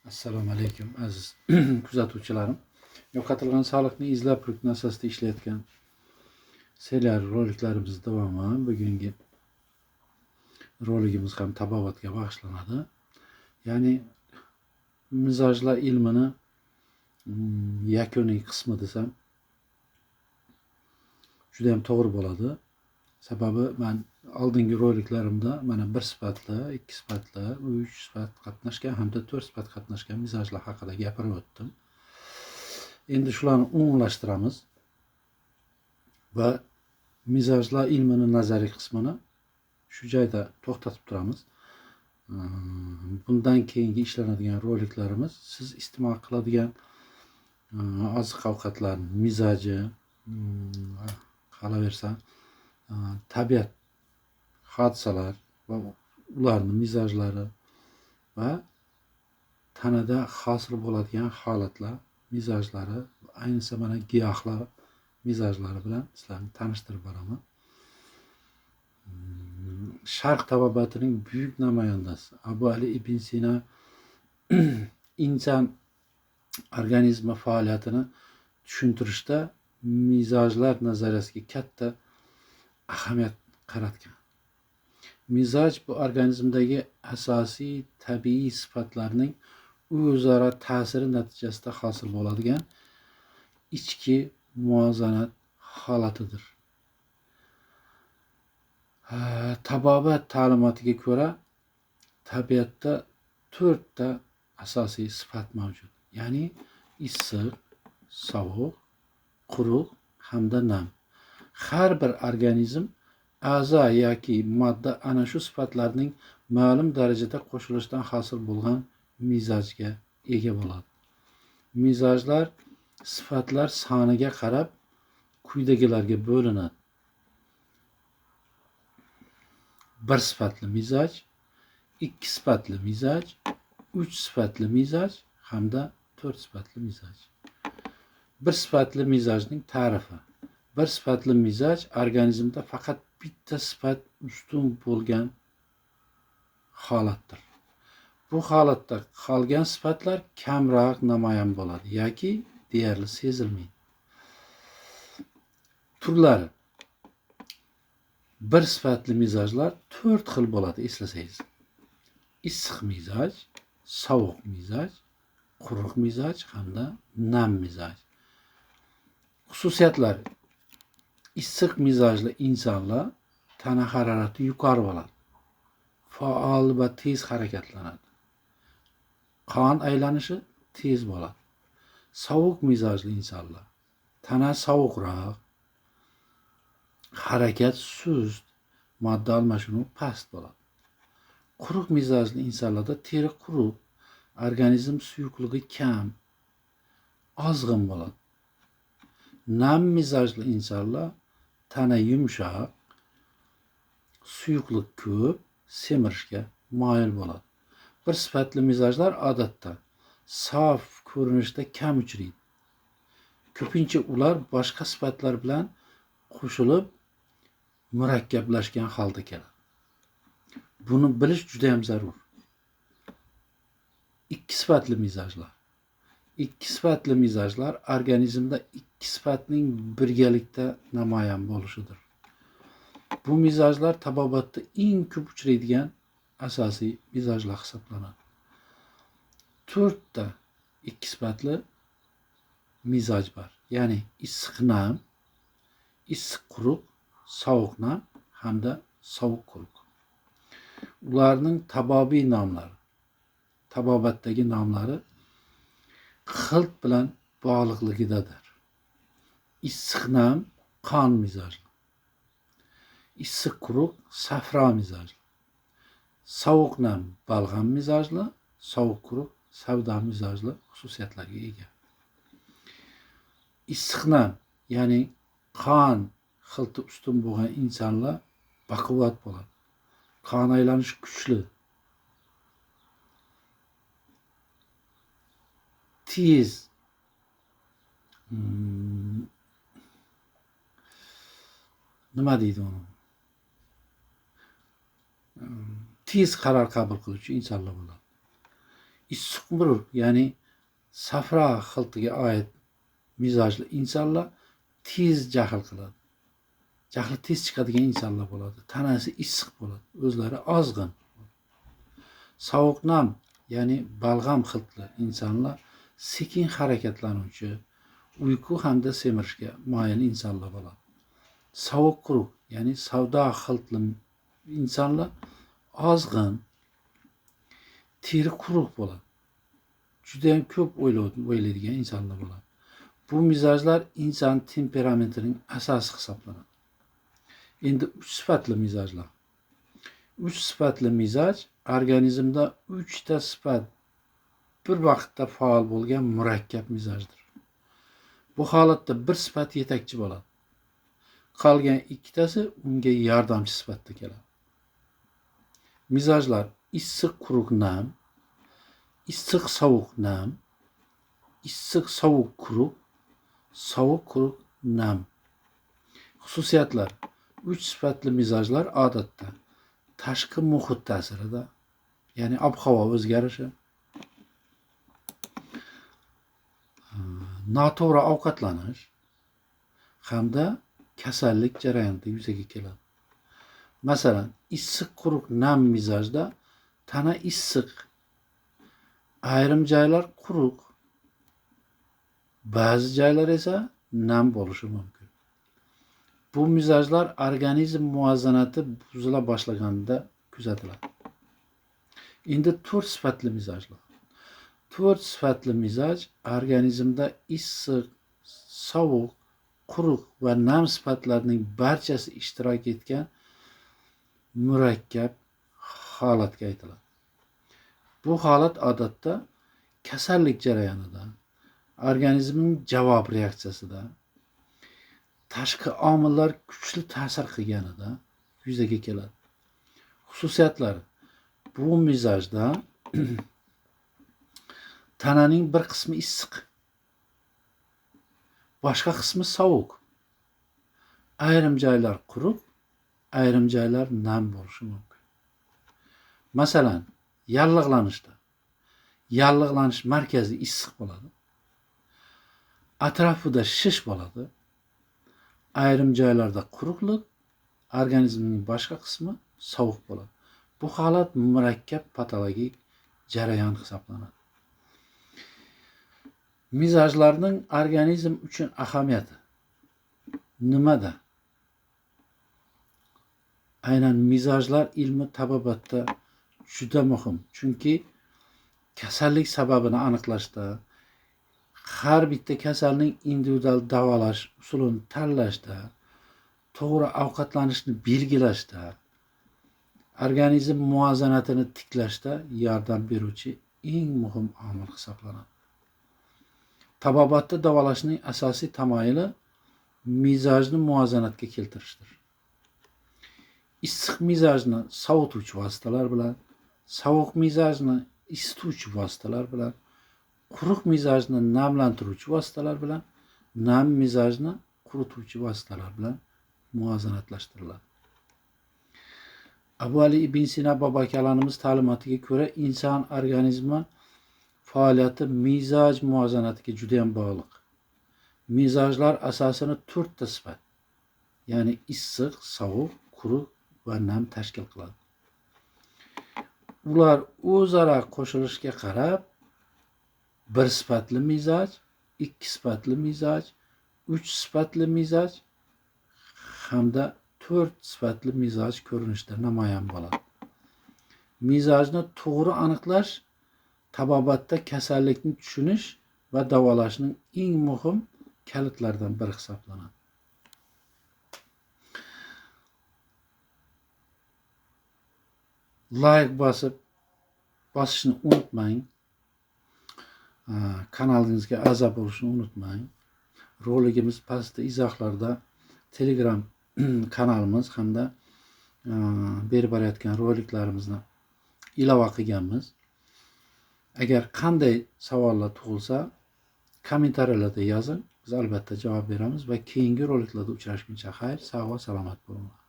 Assalomu alaykum aziz kuzatuvchilarim. Yo'qotilgan sog'liqni izlab rukni asosida ishlayotgan serial roliklarimiz davomi. Bugungi roligimiz ham tabobatga bag'ishlanadi. Ya'ni mizojlar ilmini yakuniy qismi desam juda ham to'g'ri bo'ladi. Sababi men oldingi roliklarimda mana bir sifatli, ikki sifatli, uch sifat qatnashgan hamda to'rt sifat qatnashgan mizojlar haqida gapirib o'tdim. Endi shularni umumlashtiramiz va mizojlar ilmini nazariy qismini shu joyda to'xtatib turamiz. Bundan keyingi ishlanadigan roliklarimiz siz iste'mol qiladigan oziq-ovqatlar mizoji, qolaversa tabiat hodisalar va ularning mizojlari va tanada hosil bo'ladigan holatlar mizojlari, ayniqsa mana giyohlar mizojlari bilan sizlarni tanishtirib boraman. Sharq tabobatining buyuk namoyandasi Abu Ali ibn Sina inson organizmi faoliyatini tushuntirishda mizojlar nazariyasiga katta ahamiyat qaratgan. Mizoj bu organizmdagi asosiy tabiiy sifatlarning o'zaro ta'siri natijasida hosil bo'ladigan ichki muvozanat holatidir. Tabobat ta'limotiga ko'ra tabiatda to'rtta asosiy sifat mavjud. Ya'ni issiq, sovuq, quruq hamda nam. Har bir organizm a'zo yoki modda ana shu sifatlarning ma'lum darajada qo'shilishidan hosil bo'lgan mizojga ega bo'ladi. Mizojlar sifatlar soniga qarab quyidagilarga bo'linadi. Bir sifatli mizoj, ikki sifatli mizoj, uch sifatli mizoj hamda to'rt sifatli mizoj. Bir sifatli mizojning ta'rifi. Bir sifatli mizoj organizmda faqat bitta sifat ustun bo'lgan holatdir. Bu holatda qolgan sifatlar kamroq namoyon bo'ladi yoki deyarli sezilmaydi. Turlari. Bir sifatli mizojlar to'rt xil bo'ladi, eslasangiz. Issiq mizoj, sovuq mizoj, quruq mizoj hamda nam mizoj. Xususiyatlari. Issiq mizojli insonlar tana harorati yuqori bo'ladi. Faol va tez harakatlanadi. Qon aylanishi tez bo'ladi. Sovuq mizojli insonlar tana sovuqroq, harakat sust, modda almashinuvi past bo'ladi. Quruq mizojli insonlarda teri quruq, organizm suyuqligi kam, ozg'in bo'ladi. Nam mizojli insonlar tana yumshoq, suyuqlik ko'p, semirishga moyil bo'ladi. Bir sifatli mizojlar odatda sof ko'rinishda kam uchraydi. Ko'pincha ular boshqa sifatlar bilan qo'shilib murakkablashgan holda keladi. Buni bilish juda ham zarur. Ikki sifatli mizojlar. Ikki sifatli mizojlar organizmda ikki sifatning birgalikda namoyon bo'lishidir. Bu mizojlar tabobatda eng ko'p uchraydigan asosiy mizojlar hisoblanadi. To'rtta ikki sifatli mizoj bor. Ya'ni issiq nam, issiq quruq, sovuq nam hamda sovuq quruq. Ularning tabobiy nomlari, tabobatdagi nomlari xilt bilan bog'liqligidadir. Issiq nam qon mizojli, issiq quruq safro mizojli, sovuq nam balg'am mizojli, sovuq quruq savdo mizojli xususiyatlarga ega. Issiq nam, ya'ni qon xilti ustun bo'lgan insonlar baquvvat bo'ladi. Qon aylanishi kuchli, tez nima deydi uni? Tez qaror qabul qiluvchi insonlar bo'ladi. Issiq quruq, ya'ni safra xiltiga oid mizojli insonlar tez jahl qiladi. Jahli tez chiqadigan insonlar bo'ladi. Tanasi issiq bo'ladi, o'zlari ozg'in. Sovuq nam, ya'ni balg'am xiltli insonlar sekin harakatlanuvchi, uyqu hamda semirishga moyil insonlar bo'ladi. Sovuq quruq, ya'ni savdo xiltli insonlar ozg'in, teri quruq bo'ladi. Juda ham ko'p o'ylaydigan insonlar bo'ladi. Bu mizojlar inson temperamentining asosi hisoblanadi. Endi 3 sifatli mizojlar. 3 sifatli mizoj organizmda 3 ta sifat bir vaqtda faol bo'lgan murakkab mijojdir. Bu holatda bir sifat yetakchi bo'ladi. Qolgan ikkitasi unga yordamchi sifatida keladi. Mijojlar issiq quruq nam, issiq sovuq nam, issiq sovuq quruq, sovuq quruq nam. Xususiyatlar. 3 sifatli mijojlar odatda tashqi muhit ta'sirida, ya'ni ob-havo o'zgarishi, noto'g'ri ovqatlanish hamda kasallik jarayonida yuzaga keladi. Masalan, issiq quruq nam mijojda tana issiq, ayrim joylar quruq, ba'zi joylar esa nam bo'lishi mumkin. Bu mijojlar organizm muvozanati buzila boshlaganda kuzatiladi. Endi 4 sifatli mijojlar. 4 sifatli mijoj organizmda issiq, sovuq, quruq va nam sifatlarning barchasi ishtirok etgan murakkab holatga aytiladi. Bu holat odatda kasallik jarayonida, organizmning javob reaksiyasida, tashqi omillar kuchli ta'sir qilganida yuzaga keladi. Xususiyatlari. Bu mijojda tananing bir qismi issiq, boshqa qismi sovuq, ayrim joylar quruq, ayrim joylar nam bo'lishi mumkin. Masalan, yallig'lanishda yallig'lanish markazi issiq bo'ladi, atrofida shish bo'ladi, ayrim joylarda quruqlik, organizmning boshqa qismi sovuq bo'ladi. Bu holat murakkab patologik jarayon hisoblanadi. Mijojlarning organizm uchun ahamiyati nimada? Aynan mijojlar ilmi tabobatda juda muhim, chunki kasallik sababini aniqlashda, har bitta kasalning individual davolash usulini tanlashda, to'g'ri ovqatlanishni belgilashda, organizm muvozanatini tiklashda yordam beruvchi eng muhim omil hisoblanadi. Tabobatda davolashning asosiy tamoyili mijojni muvozanatga keltirishdir. Issiq mijojni sovutuvchi vositalar bilan, sovuq mijojni isituvchi vositalar bilan, quruq mijojni namlantiruvchi vositalar bilan, nam mijojni qurituvchi vositalar bilan muvozanatlashtiriladi. Abu Ali ibn Sino bobokalonimiz ta'limotiga ko'ra, inson organizmi faoliyati mijoj muvozanatiga juda ham bog'liq. Mijojlar asosini 4 ta sifat, ya'ni issiq, sovuq, quruq va nam tashkil qiladi. Ular o'zaro qo'shilishga qarab 1 sifatli mijoj, 2 sifatli mijoj, 3 sifatli mijoj hamda 4 sifatli mijoj ko'rinishda namoyon bo'ladi. Mijojni to'g'ri aniqlash tabobatda kasallikni tushunish va davolashning eng muhim kalitlaridan biri hisoblanadi. Like bosishni unutmang. Kanalingizga a'zo bo'lishni unutmang. Roligimiz pastda izohlarda Telegram kanalimiz hamda berib borayotgan roliklarimizni ilova qilganmiz. Agar qanday savollar tug'ilsa, kommentariyalarda yozing. Biz albatta javob beramiz va keyingi roliklarda uchrashguncha xayr, sog' va salomat bo'linglar.